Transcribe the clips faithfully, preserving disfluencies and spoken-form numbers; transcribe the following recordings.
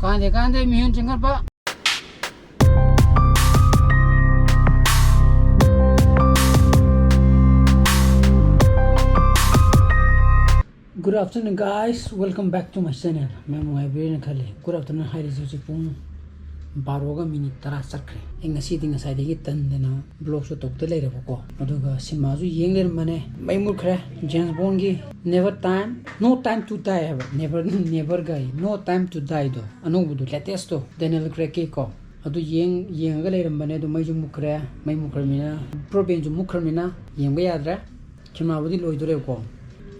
ꯀꯥꯟꯗꯦ ꯀꯥꯟꯗꯦ ꯃꯤꯍꯨꯟ ꯆꯤꯡꯈꯠꯄ꯫ Good afternoon, guys. Welcome back to my channel. ꯃꯌꯥꯝ ꯅꯨꯡꯉꯥꯏꯕꯤꯔꯦꯅ ꯈꯜꯂꯤ꯫ Good afternoon ꯍꯥꯏꯔꯤꯁꯤ ꯍꯧꯖꯤꯛ ꯄꯨꯡ ꯕꯥꯔꯣꯒ ꯃꯤꯅꯤꯠ ꯇꯔꯥ ꯆꯠꯈ꯭ꯔꯦ꯫ ꯑꯩ ꯉꯁꯤꯗꯤ ꯉꯁꯥꯏꯗꯒꯤ ꯇꯟꯗꯅ vlogꯁꯨ ꯇꯧꯗ ꯂꯩꯔꯕꯀꯣ꯫ ꯑꯗꯨꯒ ꯁꯤꯅꯦꯃꯥꯁꯨ ꯌꯦꯡ ꯂꯩꯔꯝꯕꯅꯦ꯫ ꯃꯩ ꯃꯨꯠꯈ꯭ꯔꯦ꯫ James Bondꯒꯤ Never Time, No Time to Die ꯍꯥꯏꯕ꯫ Never, Neverꯒ No Time to Dieꯗꯣ꯫ ꯑꯅꯧꯕꯗꯣ, latestꯇꯣ꯫ Daniel Craigꯀꯤ ꯀꯣ꯫ ꯑꯗꯨ ꯌꯦꯡ-, ꯌꯦꯡꯉꯒ ꯂꯩꯔꯝꯕꯅꯦ꯫ ꯑꯗꯨ ꯃꯩꯁꯨ ꯃꯨꯠꯈ꯭ꯔꯦ꯫ ꯃꯩ ꯃꯨꯠꯈ꯭ꯔꯃꯤꯅ, broadbandꯁꯨ ꯃꯨꯠꯈ꯭ꯔꯃꯤꯅ ꯌꯦꯡꯕ ꯌꯥꯗ꯭ꯔꯦ꯫ ꯁꯤꯅꯦꯃꯥꯕꯨꯗꯤ ꯂꯣꯏꯗꯣꯔꯦꯕꯀꯣ꯫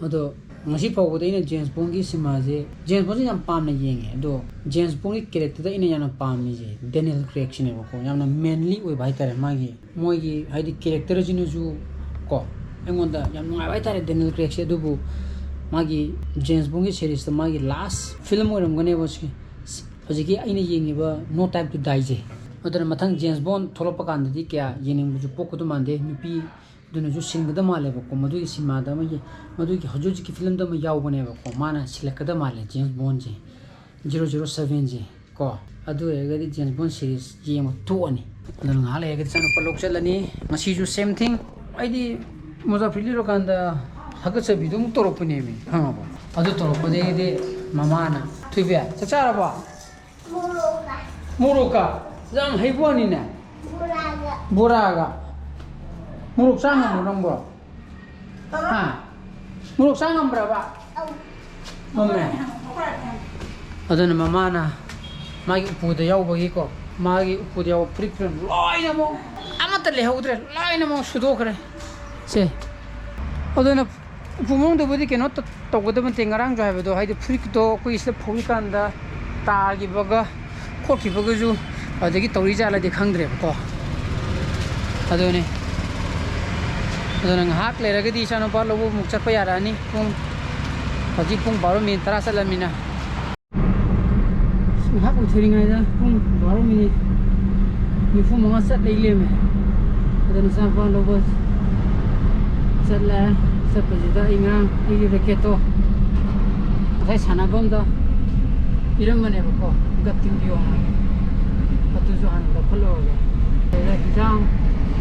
ꯑꯗꯣ ꯉꯁꯤ ꯐꯥꯎꯕꯗ ꯑꯩꯅ James Bondꯒꯤ ꯁꯤꯅꯦꯃꯥꯁꯦ, James Bondꯁꯦ ꯌꯥꯝ ꯄꯥꯝꯅ ꯌꯦꯡꯉꯦ꯫ ꯑꯗꯣ James Bondꯒꯤ characterꯗ ꯑꯩꯅ ꯌꯥꯝꯅ ꯄꯥꯝꯃꯤꯁꯦ Daniel Craigꯁꯤꯅꯦꯕꯀꯣ꯫ ꯌꯥꯝꯅ manly ꯑꯣꯏꯕ ꯍꯥꯏꯇꯥꯔꯦ ꯃꯥꯒꯤ, ꯃꯣꯏꯒꯤ ꯍꯥꯏꯗꯤ characterꯁꯤꯅꯁꯨ ꯀꯣ, ꯑꯩꯉꯣꯟꯗ ꯌꯥꯝ ꯅꯨꯡꯉꯥꯏꯕ ꯍꯥꯏꯇꯥꯔꯦ Daniel Craigꯁꯦ꯫ ꯑꯗꯨꯕꯨ ꯃꯥꯒꯤ James Bondꯒꯤ seriesꯇ ꯃꯥꯒꯤ last film ꯑꯣꯏꯔꯝꯒꯅꯦꯕ ꯁꯤ꯫ ꯍꯧꯖꯤꯛꯀꯤ ꯑꯩꯅ ꯌꯦꯡꯉꯤꯕ No Time to Dieꯁꯦ꯫ ꯑꯗꯨꯅ ꯃꯊꯪ James Bond ꯊꯣꯛꯂꯛꯄ ꯀꯥꯟꯗꯗꯤ ꯀꯌꯥ ꯌꯦꯡꯅꯤꯡꯕꯁꯨ ꯄꯣꯛꯀꯗꯧ ꯃꯥꯟꯗꯦ꯫ ꯅꯨꯄꯤ ꯑꯗꯨꯅꯁꯨ ꯁꯤꯟꯒꯗꯕ ꯃꯥꯜꯂꯦꯕꯀꯣ꯫ ꯃꯗꯨꯒꯤ ꯁꯤꯅꯦꯃꯥꯗ ꯑꯃꯒꯤ, ꯃꯗꯨꯒꯤ ꯍꯧꯖꯤꯛ ꯍꯧꯖꯤꯛꯀꯤ filmꯗ ꯑꯃ ꯌꯥꯎꯕꯅꯦꯕꯀꯣ꯫ ꯃꯥꯅ ꯁꯤꯜꯂꯛꯀꯗꯕ ꯃꯥꯜꯂꯦ James Bondꯁꯦ, zero zero sevenꯁꯦ ꯀꯣ꯫ ꯑꯗꯨ ꯑꯣꯏꯔꯒꯗꯤ James Bond series ꯌꯦꯡꯕ ꯇꯣꯛꯑꯅꯤ꯫ ꯑꯗꯨꯅ ꯉꯥꯏꯍꯥꯛ ꯂꯩꯔꯒꯗꯤ ꯏꯆꯥꯅꯨꯄꯥ ꯂꯧ ꯆꯠꯂꯅꯤ꯫ ꯉꯁꯤꯁꯨ same thing꯫ ꯑꯩꯗꯤ ꯃꯣꯖꯥ ꯐꯨꯔꯤꯠ ꯂꯤꯠꯂꯀꯥꯟꯗ ꯍꯥꯀꯠꯆꯕꯤꯗꯣ ꯑꯃꯨꯛ ꯇꯧꯔꯛꯄꯅꯦꯃꯤ, ꯈꯪꯉꯕꯣ? ꯑꯗꯨ ꯇꯧꯔꯛꯄꯗꯒꯤꯗꯤ ꯃꯃꯥꯅ, "ꯊꯣꯏꯕꯤ, ꯆꯥꯛ ꯆꯥꯔꯕꯣ?" ꯃꯣꯔꯣꯛꯀ꯫ ꯃꯣꯔꯣꯛꯀ? ꯌꯥꯝ ꯍꯩꯕ ꯋꯥꯅꯤꯅꯦ꯫ ꯕꯣꯔꯥꯒ꯫ ꯕꯣꯔꯥꯒ꯫ ꯃꯣꯔꯣꯛ ꯆꯥ ꯉꯝꯕ꯭ꯔꯣ ꯅꯪꯕꯣ? ꯍꯥ? ꯃꯣꯔꯣꯛ ꯆꯥ ꯉꯝꯕ꯭ꯔꯕ? ꯑꯧ꯫ ꯉꯝꯃꯦ? ꯑꯗꯨꯅ ꯃꯃꯥꯅ ꯃꯥꯒꯤ ꯎꯄꯨꯗ ꯌꯥꯎꯕꯒꯤꯀꯣ, ꯃꯥꯒꯤ ꯎꯄꯨꯗ ꯌꯥꯎꯕ ꯐꯨꯔꯤꯠ ꯐꯤꯔꯣꯜ ꯂꯣꯏꯅꯃꯛ, ꯑꯃꯠꯇ ꯂꯩꯍꯧꯗ꯭ꯔꯦ, ꯂꯣꯏꯅꯃꯛ ꯁꯨꯗꯣꯛꯈ꯭ꯔꯦ꯫ ꯁꯦ꯫ ꯑꯗꯨꯅ ꯎꯄꯨ ꯃꯅꯨꯡꯗꯕꯨꯗꯤ ꯀꯩꯅꯣ ꯇ-, ꯇꯧꯒꯗꯕ ꯅꯠꯇꯦ꯫ ꯉꯔꯥꯡꯁꯨ ꯍꯥꯏꯕꯗꯣ, ꯍꯥꯏꯗꯤ ꯐꯨꯔꯤꯠꯇꯣ ꯑꯩꯈꯣꯏ ꯁꯤꯗ ꯐꯧꯔꯤꯀꯥꯟꯗ ꯇꯥꯈꯤꯕꯒ ꯈꯣꯠꯈꯤꯕꯒꯁꯨ ꯑꯗꯨꯗꯒꯤ ꯇꯧꯔꯤ ꯖꯥꯠꯂꯗꯤ ꯈꯪꯗ꯭ꯔꯦꯕꯀꯣ꯫ ꯑꯗꯨꯅꯤ꯫ ꯑꯗꯨꯅ ꯉꯥꯏꯍꯥꯛ ꯂꯩꯔꯒꯗꯤ ꯏꯆꯥꯅꯨꯄꯥ ꯂꯧꯕ ꯑꯃꯨꯛ ꯆꯠꯄ ꯌꯥꯔꯛꯑꯅꯤ꯫ ꯄꯨꯡ, ꯍꯧꯖꯤꯛ ꯄꯨꯡ ꯕꯥꯔꯣ ꯃꯤꯅꯤꯠ ꯇꯔꯥ ꯆꯠꯂꯝꯃꯤꯅ꯫ ꯉꯥꯏꯍꯥꯛ ꯑꯣꯏꯊꯔꯤꯉꯩꯗ ꯄꯨꯡ ꯕꯥꯔꯣ ꯃꯤꯅꯤꯠ ꯅꯤꯐꯨ ꯃꯉꯥ ꯆꯠ ꯂꯩ ꯂꯩꯔꯝꯃꯦ꯫ ꯑꯗꯨꯅ ꯏꯆꯥꯅꯨꯄꯥ ꯂꯧꯕ ꯆꯠꯂꯦ꯫ ꯆꯠꯄꯁꯤꯗ ꯑꯩ ꯉꯔꯥꯡ ꯑꯩꯒꯤ racketꯇꯣ ꯉꯁꯥꯏ ꯁꯥꯟꯅꯐꯝꯗ ꯄꯤꯔꯝꯕꯅꯦꯕꯀꯣ, ꯒꯠ ꯇꯤꯡꯕꯤꯌꯣ ꯍꯥꯏꯅ꯫ ꯑꯗꯨꯁꯨ ꯍꯥꯟꯅ ꯂꯧꯈꯠꯂꯨꯔꯒꯦ꯫ ꯑꯗꯨꯗ ꯍꯤꯟꯖꯥꯡ,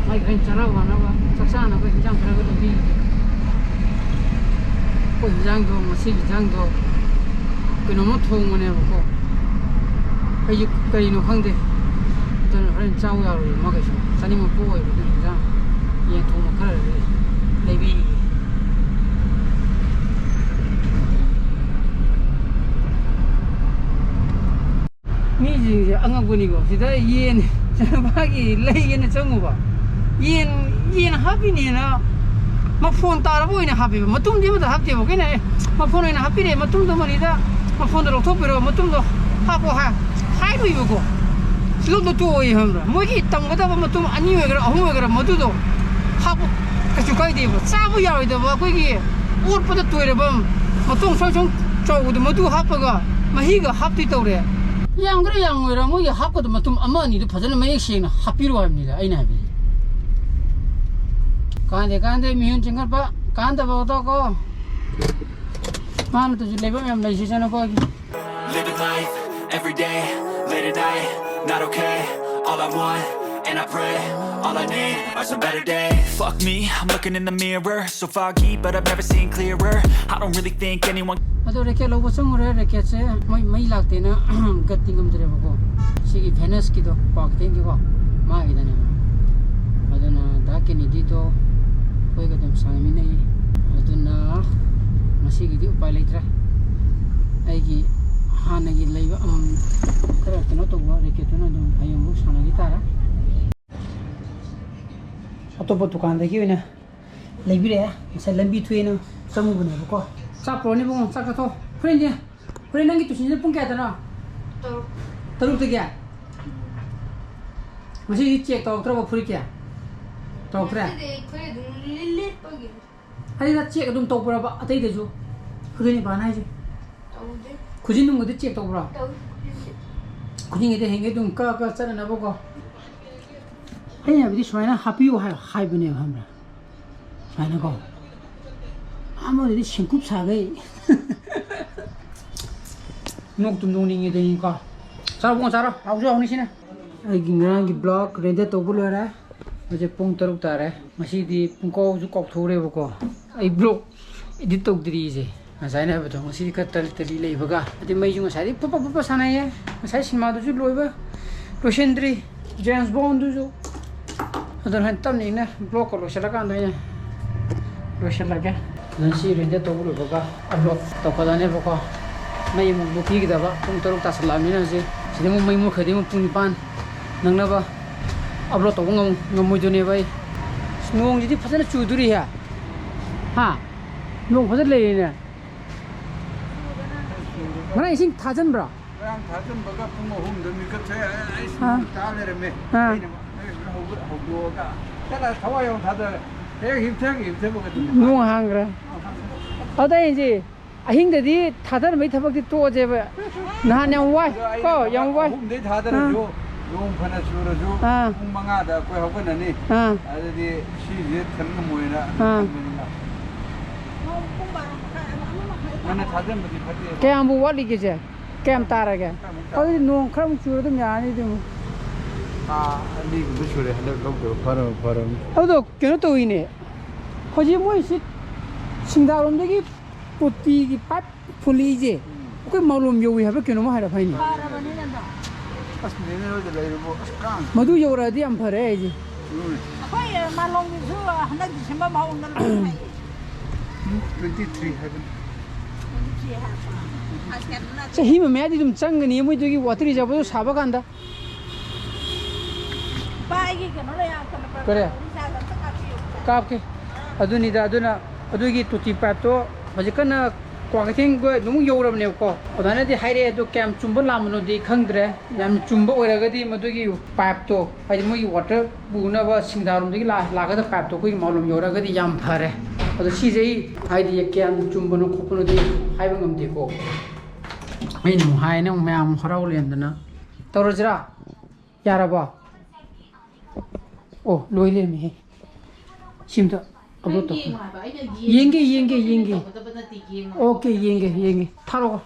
ꯃꯥꯏ ꯈꯔ ꯆꯔꯥ ꯋꯥꯅꯕ, ꯆꯥꯛ ꯆꯥꯅꯕ ꯍꯤꯟꯖꯥꯡ ꯈꯔꯒ ꯂꯧꯕꯤꯒꯦ꯫ ꯑꯩꯈꯣꯏ ꯍꯤꯟꯖꯥꯡꯗꯣ, ꯉꯁꯤ ꯍꯤꯟꯖꯥꯡꯗꯣ ꯀꯩꯅꯣꯝꯃ ꯊꯣꯡꯕꯅꯦꯕꯀꯣ, ꯑꯩꯁꯨ ꯀꯔꯤꯅꯣ ꯈꯪꯗꯦ꯫ ꯑꯗꯨꯅ ꯍꯣꯔꯦꯟ ꯆꯥꯎ ꯌꯥꯔꯣꯏ ꯃꯈꯩꯁꯨ ꯆꯥꯅꯤꯡꯕ ꯄꯣꯛꯑꯣꯏꯕ꯫ ꯑꯗꯨꯅ ꯍꯤꯟꯖꯥꯡ ꯌꯦꯟ ꯊꯣꯡꯕ ꯈꯔ ꯂꯩꯕꯤꯒꯦ꯫ ꯃꯤꯁꯤꯡꯁꯦ ꯑꯉꯛꯄꯅꯤꯀꯣ꯫ ꯁꯤꯗ ꯌꯦꯟ ꯃꯥꯒꯤ ꯂꯩꯒꯦꯅ ꯆꯪꯉꯨꯕ, ꯌꯦꯟ, ꯌꯦꯟ ꯍꯥꯞꯄꯤꯅꯦꯅ ꯃꯐꯣꯟ ꯇꯥꯔꯕ ꯑꯣꯏꯅ ꯍꯥꯞꯄꯦꯕ꯫ ꯃꯇꯨꯝꯗꯤ ꯑꯃꯠꯇ ꯍꯥꯞꯇꯦꯕ꯫ ꯀꯩꯅꯣ, ꯑꯦ, ꯃꯐꯣꯟ ꯑꯣꯏꯅ ꯍꯥꯞꯄꯤꯔꯛꯑꯦ, ꯃꯇꯨꯝꯗꯣ ꯃꯅꯤꯗ ꯃꯐꯣꯟꯗꯣ ꯂꯧꯊꯣꯛꯄꯤꯔꯣ, ꯃꯇꯨꯝꯗꯣ ꯍꯥꯞꯄꯣ ꯍꯥꯏ, ꯍꯥꯏꯔꯨꯏꯕꯀꯣ꯫ ꯐꯤꯂꯝꯗꯣ ꯇꯣꯛꯑꯣꯏ ꯈꯪꯕ꯭ꯔꯥ? ꯃꯣꯏꯒꯤ ꯇꯝꯒꯗꯕ ꯃꯇꯨꯝ ꯑꯅꯤ ꯑꯣꯏꯒꯦꯔꯥ, ꯑꯍꯨꯝ ꯑꯣꯏꯒꯦꯔꯥ, ꯃꯗꯨꯗꯣ ꯍꯥꯞꯄ ꯀꯩꯁꯨ ꯀꯥꯏꯗꯦꯕ꯫ ꯆꯥꯕ ꯌꯥꯔꯣꯏꯗꯕ ꯑꯩꯈꯣꯏꯒꯤ ꯑꯣꯠꯄꯗ ꯇꯣꯏꯔꯕ ꯃꯇꯣꯡ ꯁꯣꯏ ꯁꯣꯏ ꯆꯥꯎꯕꯗꯣ, ꯃꯗꯨ ꯍꯥꯞꯄꯒ ꯃꯍꯤꯒ ꯍꯥꯞꯇꯤ ꯇꯧꯔꯦ꯫ ꯌꯥꯝꯒꯦꯔꯥ ꯌꯥꯝꯃꯣꯏꯔꯥ, ꯃꯣꯏꯒꯤ ꯍꯥꯞꯀꯗꯕ ꯃꯇꯨꯝ ꯑꯃ ꯑꯅꯤꯗꯨ ꯐꯖꯅ ꯃꯌꯦꯛ ꯁꯦꯡꯅ ꯍꯥꯞꯄꯤꯔꯣ ꯍꯥꯏꯕꯅꯤꯗ ꯑꯩꯅ ꯍꯥꯏꯕꯗꯤ꯫ ꯀꯥꯟꯗꯦ, ꯀꯥꯟꯗꯦ, ꯃꯤꯍꯨꯟ ꯆꯤꯡꯈꯠꯄ, ꯀꯥꯟꯗꯕ ꯇꯣꯛꯑꯣ꯫ ꯃꯥꯅ ꯇꯧꯁꯤ ꯂꯩꯕ ꯃꯌꯥꯝ ꯂꯩꯁꯤꯁꯅꯨꯀꯣ꯫ Living life every day, late at night, not okay. All I want, and I pray, all I need are some better days. Fuck me, I'm looking in the mirror, so foggy, but I've never seen clearer. I don't really think anyone ꯑꯗꯣ racket ꯂꯧꯕ ꯆꯪꯉꯨꯔꯦ꯫ ꯔꯦꯀꯦꯠꯁꯦ ꯃꯣꯏ ꯃꯩ ꯂꯥꯛꯇꯦꯅ ꯒꯠꯇꯤ ꯉꯝꯗ꯭ꯔꯦꯕꯀꯣ꯫ ꯁꯤꯒꯤ ꯚꯦꯅꯁꯀꯤꯗꯣ, ꯀ꯭ꯋꯥꯀꯩꯊꯦꯜꯒꯤꯀꯣ, ꯃꯥꯒꯤꯗꯅꯦꯕ꯫ ꯑꯗꯨꯅ ꯗꯥ ꯀꯦꯅꯦꯗꯤꯗꯣ ꯑꯩꯈꯣꯏꯒ ꯑꯗꯨꯝ ꯁꯥꯟꯅꯃꯤꯟꯅꯩ꯫ ꯑꯗꯨꯅ ꯉꯁꯤꯒꯤꯗꯤ ꯎꯄꯥꯏ ꯂꯩꯇ꯭ꯔꯦ꯫ ꯑꯩꯒꯤ ꯍꯥꯟꯅꯒꯤ ꯂꯩꯕ, ꯎꯝ, ꯈꯔ ꯀꯩꯅꯣ ꯇꯧꯕ ꯔꯦꯀꯦꯠꯇꯨꯅ ꯑꯗꯨꯝ ꯍꯌꯦꯡꯃꯨꯛ ꯁꯥꯟꯅꯈꯤ ꯇꯥꯔꯦ꯫ ꯑꯇꯣꯞꯄ ꯗꯨꯀꯥꯟꯗꯒꯤ ꯑꯣꯏꯅ ꯂꯩꯕꯤꯔꯛꯑꯦ꯫ ꯉꯁꯥꯏ ꯂꯝꯕꯤ ꯊꯣꯛꯑꯦꯅ ꯆꯪꯉꯨꯕꯅꯦꯕꯀꯣ꯫ ꯆꯥꯛ ꯄꯨꯔꯛꯑꯅꯤ ꯏꯕꯨꯡꯉꯣ, ꯆꯥꯛ ꯆꯥꯊꯣꯛ꯫ ꯍꯣꯔꯦꯟꯁꯦ, ꯍꯣꯔꯦꯟ ꯅꯪꯒꯤ ꯇꯨꯏꯁꯟꯁꯦ ꯄꯨꯡ ꯀꯌꯥꯗꯅꯣ? ꯇꯔꯨꯛ꯫ ꯇꯔꯨꯛꯇꯒꯤ? ꯉꯁꯤꯗꯤ ꯆꯦꯛ ꯇꯧꯔꯛꯇ꯭ꯔꯕꯣ ꯐꯨꯔꯤꯠꯀꯤ? ꯇꯧꯔꯛꯇ꯭ꯔꯦ? ꯉꯁꯤꯗꯤ ꯑꯩ ꯐꯨꯔꯤꯠ ꯑꯗꯨꯝ ꯂꯤ-, ꯂꯤꯠꯄꯒꯤ꯫ ꯑꯗꯨꯗ ꯆꯦꯛ ꯑꯗꯨꯝ ꯇꯧꯕ꯭ꯔꯕ ꯑꯇꯩꯗꯁꯨ? ꯑꯗꯨꯅꯤ ꯕꯥꯅ ꯍꯥꯏꯁꯦ꯫ ꯇꯧꯗꯦ꯫ ꯈꯨꯖꯤꯟ ꯅꯨꯡꯒꯗꯤ ꯆꯦꯛ ꯇꯧꯕ꯭ꯔꯣ? ꯇꯧꯗꯦ꯫ ꯈꯨꯖꯤꯟꯒꯗꯤ ꯍꯌꯦꯡꯗꯩ ꯑꯗꯨꯝ ꯀꯛꯑ ꯀꯛꯑ ꯆꯠꯅꯅꯕꯀꯣ꯫ ꯑꯩꯅ ꯍꯥꯏꯕꯗꯤ ꯁꯨꯃꯥꯏꯅ ꯍꯥꯞꯄꯤꯌꯨ ꯍꯥꯏ-, ꯍꯥꯏꯕꯅꯦꯕ, ꯈꯪꯕ꯭ꯔꯥ? ꯁꯨꯃꯥꯏꯅꯀꯣ꯫ ꯑꯃꯗꯨꯗꯤ ꯁꯦꯡꯀꯨꯞ ꯁꯥꯈꯩ꯫ ꯅꯣꯛꯇꯨꯝ ꯅꯣꯛꯅꯤꯡꯉꯤꯗꯅꯤꯀꯣ꯫ ꯆꯥꯔꯣ ꯏꯕꯨꯡꯉꯣ, ꯆꯥꯔꯣ꯫ ꯍꯥꯎꯁꯨ ꯍꯥꯎꯅꯤ ꯁꯤꯅ꯫ ꯑꯩꯒꯤ ꯉꯔꯥꯡꯒꯤ vlog render ꯇꯧꯕ ꯂꯣꯏꯔꯦ꯫ ꯍꯧꯖꯤꯛ ꯄꯨꯡ ꯇꯔꯨꯛ ꯇꯥꯔꯦ꯫ ꯉꯁꯤꯗꯤ ꯄꯨꯡ ꯀꯥꯎꯁꯨ ꯀꯥꯎꯊꯣꯛꯎꯔꯦꯕꯀꯣ꯫ ꯑꯩ vlog edit ꯇꯧꯗ꯭ꯔꯤꯁꯦ꯫ ꯉꯁꯥꯏꯅ ꯍꯥꯏꯕꯗꯣ, ꯉꯁꯤꯗꯤ ꯈꯔ ꯇꯂꯤ ꯇꯂꯤ ꯂꯩꯕꯒ꯫ ꯑꯗꯩ ꯃꯩꯁꯨ ꯉꯁꯥꯏꯗꯤ ꯐꯨꯠ ꯐꯨꯠ ꯐꯨꯠ ꯐꯨꯠ ꯁꯥꯟꯅꯩꯌꯦ꯫ ꯉꯁꯥꯏ ꯁꯤꯅꯦꯃꯥꯗꯨꯁꯨ ꯂꯣꯏꯕ ꯂꯣꯏꯁꯤꯟꯗ꯭ꯔꯤ꯫ James Bond ꯗꯨꯁꯨ꯫ ꯑꯗꯨꯅ ꯍꯣꯔꯦꯟ ꯇꯞꯅ ꯏꯪꯅ vlog ꯀ ꯂꯣꯏꯁꯤꯜꯂꯀꯥꯟꯗ ꯑꯩꯅ ꯂꯣꯏꯁꯤꯜꯂꯒꯦ꯫ ꯑꯗꯨꯅ ꯁꯤ render ꯇꯧꯕ ꯂꯣꯏꯕꯒ upload ꯇꯧꯈꯠꯂꯅꯦꯕꯀꯣ꯫ ꯃꯩ ꯑꯃꯨꯛ ꯃꯨꯠꯄꯤꯒꯗꯕ, ꯄꯨꯡ ꯇꯔꯨꯛ ꯇꯥꯁꯜꯂꯛꯑꯕꯅꯤꯅ ꯍꯧꯖꯤꯛ꯫ ꯁꯤꯗ ꯑꯃꯨꯛ ꯃꯩ ꯃꯨꯠꯈ꯭ꯔꯗꯤ ꯑꯃꯨꯛ ꯄꯨꯡ ꯅꯤꯄꯥꯟ ꯅꯪꯅꯕ upload ꯇꯧꯕ ꯉꯝ-, ꯉꯝꯃꯣꯏꯗꯣꯏꯅꯦꯕ ꯑꯩ꯫ ꯑꯁ, ꯅꯣꯡꯁꯤꯗꯤ ꯐꯖꯅ ꯆꯨꯗꯣꯔꯤꯍꯦ꯫ ꯍꯥ? ꯅꯣꯡ ꯐꯖꯅ ꯂꯩꯔꯤꯅꯦ꯫ ꯉꯔꯥꯡ ꯏꯁꯤꯡ ꯊꯥꯖꯟꯕ꯭ꯔꯣ? ꯉꯔꯥꯡ ꯊꯥꯖꯟꯕꯒ ꯄꯨꯡ ꯑꯍꯨꯝꯗ ꯃꯤꯀꯞ ꯊꯣꯛꯑꯦ꯫ ꯑꯩ ꯑꯥ꯫ ꯁꯨꯝ ꯇꯥ ꯂꯩꯔꯝꯃꯦ꯫ ꯑꯥ꯫ ꯑꯩꯅ ꯍꯧꯒꯠ-, ꯍꯧꯗꯣꯛꯑꯒ ꯆꯠꯂ ꯊꯋꯥꯏ ꯌꯥꯎꯅ ꯊꯥꯗꯔꯦ꯫ ꯍꯦꯛ ꯍꯤꯞꯊꯒꯦ ꯍꯤꯞꯊꯕꯒ ꯑꯗꯨꯝ ꯅꯣꯡ ꯍꯥꯡꯈ꯭ꯔꯦ꯫ ꯑꯗ ꯑꯩꯁꯦ ꯑꯍꯤꯡꯗꯗꯤ ꯊꯥꯗꯔꯝꯕꯩ ꯊꯕꯛꯇꯤ ꯇꯣꯛꯑꯁꯦꯕ꯫ ꯅꯍꯥꯟ ꯌꯥꯝ ꯋꯥꯏ꯫ ꯑꯗꯣ ꯑꯩꯅ ꯀꯣ, ꯌꯥꯝ ꯋꯥꯏ꯫ ꯑꯍꯨꯝꯗꯩ ꯊꯥꯗꯔꯁꯨ, ꯑꯥ꯫ ꯅꯣꯡ ꯐꯅ ꯆꯨꯔꯁꯨ, ꯑꯥ꯫ ꯄꯨꯡ ꯃꯉꯥꯗ ꯑꯩꯈꯣꯏ ꯍꯧꯒꯠꯅꯅꯤ꯫ ꯑꯥ꯫ ꯑꯗꯨꯗꯤ ꯁꯤꯁꯦ ꯊꯟ ꯉꯝꯃꯣꯏꯅ ꯑꯥ꯫ ꯈꯟꯕꯅꯤꯅ꯫ ꯉꯟꯅ ꯊꯥꯖꯟꯕꯗꯤ ꯐꯠꯇꯦ꯫ ꯀꯌꯥꯝꯕꯨ ꯋꯥꯠꯂꯤꯒꯦꯁꯦ? ꯀꯌꯥꯝ ꯇꯥꯔꯒꯦ? ꯈꯔꯃꯨꯛ ꯇꯥꯔꯦ꯫ ꯑꯗꯨꯗꯤ ꯅꯣꯡ ꯈꯔꯃꯨꯛ ꯆꯨꯔ ꯑꯗꯨꯝ ꯌꯥꯔꯅꯤ ꯑꯗꯨꯝ꯫ ꯊꯥ ꯑꯅꯤꯒꯨꯝꯕ ꯁꯨꯔꯦ ꯍꯟꯗꯛ ꯂꯧꯗꯕ꯫ ꯐꯔꯕ, ꯐꯔꯕꯅꯤ꯫ ꯑꯗꯨꯗꯣ ꯀꯩꯅꯣ ꯇꯧꯋꯤꯅꯦ, ꯍꯧꯖꯤꯛ ꯃꯣꯏ ꯁꯤ ꯁꯤꯡꯗꯥꯔꯣꯝꯗꯒꯤ ꯇꯣꯇꯤꯒꯤ ꯄꯥꯏꯞ ꯐꯨꯜꯂꯤꯁꯦ ꯎꯝ꯫ ꯑꯩꯈꯣꯏ ꯃꯥꯂꯣꯝ ꯌꯧꯏ ꯍꯥꯏꯕ꯭ꯔꯥ ꯀꯩꯅꯣꯝꯃ ꯍꯥꯏꯔꯛꯄ ꯍꯥꯏꯅꯦ꯫ ꯐꯔꯕꯅꯤꯅ ꯑꯗꯣ꯫ ꯑꯁ, ꯅꯦꯅꯦ ꯍꯣꯏꯗ ꯂꯩꯔꯤꯕꯣ꯫ ꯑꯁ, ꯀꯥꯡ꯫ ꯃꯗꯨ ꯌꯧꯔꯛꯑꯗꯤ ꯌꯥꯝ ꯐꯔꯦ ꯑꯩꯁꯦ꯫ ꯎꯝ꯫ ꯑꯩꯈꯣꯏ ꯃꯥꯂꯣꯝꯒꯤꯁꯨ ꯍꯟꯗꯛ ꯗꯤꯁꯦꯝꯕꯔ ꯐꯥꯎ ꯎꯅꯔꯨꯕ ꯐꯩ꯫ Twenty three ꯍꯥꯏꯕꯅꯤ꯫ Twenty three ꯍꯥꯏꯕ꯫ ꯆꯍꯤ ꯑꯃ ꯃꯌꯥꯗꯤ ꯑꯗꯨꯝ ꯆꯪꯒꯅꯤ ꯃꯣꯏꯗꯨꯒꯤ water reserve ꯗꯣ ꯁꯥꯕ ꯀꯥꯟꯗ꯫ ꯄꯥꯏꯒꯤ ꯀꯩꯅꯣ ꯂꯩ, ꯀꯩꯅꯣ ꯀꯔꯤ? ꯔꯤꯆꯥꯔꯖ ꯑꯝꯇ ꯀꯥꯞꯄꯤꯌꯨ꯫ ꯀꯥꯞꯀꯦ꯫ ꯑꯗꯨꯅꯤꯗ, ꯑꯗꯨꯅ ꯑꯗꯨꯒꯤ ꯇꯣꯇꯤ ꯄꯥꯏꯞꯇꯣ ꯍꯧꯖꯤꯛ ꯀꯟꯅ ꯀ꯭ꯋꯥꯀꯩꯊꯦꯜ ꯑꯗꯨꯝ ꯌꯧꯔꯕꯅꯦꯕꯀꯣ꯫ ꯑꯗꯨꯃꯥꯏꯅꯗꯤ ꯍꯥꯏꯔꯛꯑꯦ, ꯑꯗꯣ ꯀꯌꯥꯝ ꯆꯨꯝꯕ ꯂꯥꯟꯕꯅꯣꯗꯤ ꯈꯪꯗ꯭ꯔꯦ꯫ ꯌꯥꯝ ꯆꯨꯝꯕ ꯑꯣꯏꯔꯒꯗꯤ ꯃꯗꯨꯒꯤ ꯄꯥꯏꯞꯇꯣ, ꯍꯥꯏꯗꯤ ꯃꯣꯏꯒꯤ water ꯄꯨꯅꯕ ꯁꯤꯡꯗꯥꯔꯣꯝꯗꯒꯤ ꯂꯥ-, ꯂꯥꯛꯀꯗꯕ ꯄꯥꯏꯞꯇꯣ ꯑꯩꯈꯣꯏꯒꯤ ꯃꯥꯂꯣꯝ ꯌꯧꯔꯒꯗꯤ ꯌꯥꯝ ꯐꯔꯦ꯫ ꯑꯗꯣ ꯁꯤꯁꯦ ꯑꯩ, ꯍꯥꯏꯗꯤ, ꯀꯌꯥꯝ ꯆꯨꯝꯕꯅꯣ ꯈꯣꯠꯄꯅꯣꯗꯤ ꯍꯥꯏꯕ ꯉꯝꯗꯦꯀꯣ꯫ ꯑꯩꯅ ꯑꯃꯨꯛ ꯍꯥꯏꯅ ꯑꯃꯨꯛ ꯃꯌꯥꯝ ꯑꯃꯨꯛ ꯍꯔꯥꯎ ꯂꯩꯔꯝꯗꯅ꯫ ꯇꯧꯔꯁꯤꯔꯥ? ꯌꯥꯔꯕꯣ? ꯑꯣ, ꯂꯣꯏ ꯂꯩꯔꯝꯃꯦꯍꯦ꯫ ꯁꯤꯝꯇ upload ꯇꯧ꯫ ꯌꯦꯡꯉꯣ ꯍꯥꯏꯕ, ꯑꯩꯅ ꯌꯦꯡꯒꯦ, ꯌꯦꯡꯒꯦ, ꯌꯦꯡꯒꯦ꯫ ꯇꯧꯒꯗꯕ ꯅꯠꯇꯦ, ꯌꯦꯡꯉꯣ꯫ OK, ꯌꯦꯡꯒꯦ, ꯌꯦꯡꯒꯦ꯫ ꯊꯥꯔꯛꯑꯣ꯫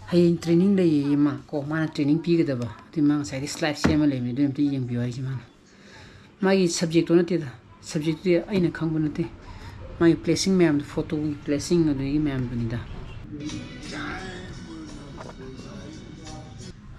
ꯍꯌꯦꯡ training ꯂꯩꯌꯦ ꯃꯥ ꯀꯣ, ꯃꯥꯅ training ꯄꯤꯒꯗꯕ꯫ ꯑꯗꯨꯏ ꯃꯥ ꯉꯁꯥꯏꯗꯤ slide ꯁꯦꯝꯃ ꯂꯩꯕꯅꯦ, ꯑꯗꯨ ꯑꯝꯇ ꯌꯦꯡꯕꯤꯌꯨ ꯍꯥꯏꯁꯦ ꯃꯥꯅ꯫ ꯃꯥꯒꯤ subjectꯇꯣ ꯅꯠꯇꯦꯗ, subjectꯇꯨꯗꯤ ꯑꯩꯅ ꯈꯪꯕ ꯅꯠꯇꯦ꯫ ꯃꯥꯒꯤ placing ꯃꯌꯥꯝꯗꯣ, photoꯒꯤ placing ꯑꯗꯨꯗꯒꯤ ꯃꯌꯥꯝꯗꯨꯅꯤꯗ꯫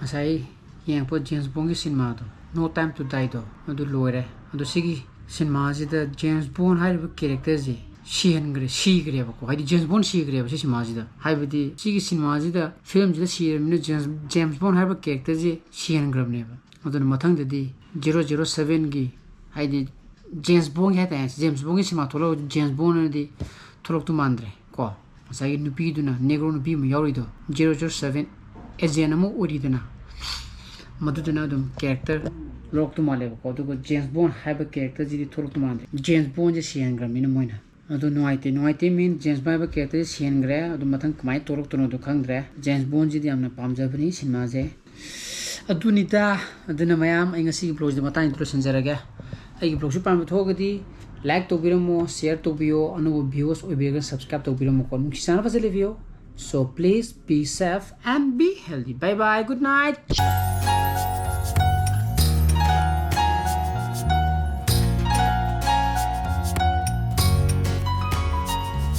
ꯉꯁꯥꯏ ꯌꯦꯡꯉꯛꯄ James Bondꯒꯤ ꯁꯤꯅꯦꯃꯥꯗꯣ, No Time to Dieꯗꯣ, ꯑꯗꯨ ꯂꯣꯏꯔꯦ꯫ ꯑꯗꯣ ꯁꯤꯒꯤ ꯁꯤꯅꯦꯃꯥꯁꯤꯗ James Bond ꯍꯥꯏꯔꯤꯕ characterꯁꯦ ꯁꯤꯍꯟꯈ꯭ꯔꯦ, ꯁꯤꯈ꯭ꯔꯦꯕꯀꯣ꯫ ꯍꯥꯏꯗꯤ James Bond ꯁꯤꯈ꯭ꯔꯦꯕ ꯁꯤ ꯁꯤꯅꯦꯃꯥꯁꯤꯗ꯫ ꯍꯥꯏꯕꯗꯤ ꯁꯤꯒꯤ ꯁꯤꯅꯦꯃꯥꯁꯤꯗ, filmꯁꯤꯗ ꯁꯤꯔꯕꯅꯤꯅ James, James Bond ꯍꯥꯏꯔꯤꯕ characterꯁꯦ ꯁꯤꯍꯟꯈ꯭ꯔꯕꯅꯦꯕ꯫ ꯑꯗꯨꯅ ꯃꯊꯪꯗꯗꯤ zero zero sevenꯒꯤ, ꯍꯥꯏꯗꯤ James Bondꯒꯤ ꯍꯥꯏꯇꯥꯔꯦ, James Bondꯒꯤ ꯁꯤꯅꯦꯃꯥ ꯊꯣꯛꯂꯛꯑꯒ James Bondꯅꯗꯤ ꯊꯣꯛꯂꯛꯇꯧ ꯃꯥꯟꯗ꯭ꯔꯦ ꯀꯣ꯫ ꯉꯁꯥꯏꯒꯤ ꯅꯨꯄꯤꯗꯨꯅ, Negro ꯅꯨꯄꯤ ꯑꯃ ꯌꯥꯎꯔꯤꯗꯣ, zero zero seven agent ꯑꯃ ꯑꯣꯏꯔꯤꯗꯅ, ꯃꯗꯨꯗꯨꯅ ꯑꯗꯨꯝ character ꯂꯧꯔꯛꯇꯧ ꯃꯥꯜꯂꯦꯕꯀꯣ꯫ ꯑꯗꯨꯒ James Bond ꯍꯥꯏꯕ characterꯁꯤꯗꯤ ꯊꯣꯛꯂꯛꯇꯧ ꯃꯥꯟꯗ꯭ꯔꯦ, James Bondꯁꯦ ꯁꯤꯍꯟꯈ꯭ꯔꯕꯅꯤꯅ ꯃꯣꯏꯅ꯫ ꯑꯗꯨ ꯅꯨꯡꯉꯥꯏꯇꯦ, ꯅꯨꯡꯉꯥꯏꯇꯦ mean James Bond ꯍꯥꯏꯕ characterꯁꯦ ꯁꯤꯍꯟꯈ꯭ꯔꯦ꯫ ꯑꯗꯨ ꯃꯊꯪ ꯀꯃꯥꯏꯅ ꯊꯣꯛꯂꯛꯇꯣꯏꯅꯣꯗꯣ ꯈꯪꯗ꯭ꯔꯦ꯫ James Bondꯁꯤꯗꯤ ꯌꯥꯝꯅ ꯄꯥꯝꯖꯕꯅꯤ ꯁꯤꯅꯦꯃꯥꯁꯦ꯫ ꯑꯗꯨꯅꯤꯗ, ꯑꯗꯨꯅ ꯃꯌꯥꯝ, ꯑꯩ ꯉꯁꯤꯒꯤ vlogꯁꯤꯗ ꯃꯇꯥꯡꯁꯤꯗ ꯂꯣꯏꯁꯤꯟꯖꯔꯒꯦ꯫ ꯑꯩꯒꯤ vlogꯁꯤ ꯄꯥꯝꯕ ꯊꯣꯛꯑꯒꯗꯤ like ꯇꯧꯕꯤꯔꯝꯃꯣ, share ꯇꯧꯕꯤꯌꯣ, ꯑꯅꯧꯕ viewers ꯑꯣꯏꯕꯤꯔꯒꯅ subscribe ꯇꯧꯕꯤꯔꯝꯃꯣꯀꯣ꯫ ꯅꯨꯡꯁꯤ ꯆꯥꯟꯅ ꯐꯖꯅ ꯂꯩꯕꯤꯌꯣ꯫ So please be safe and be healthy. Bye bye, good night.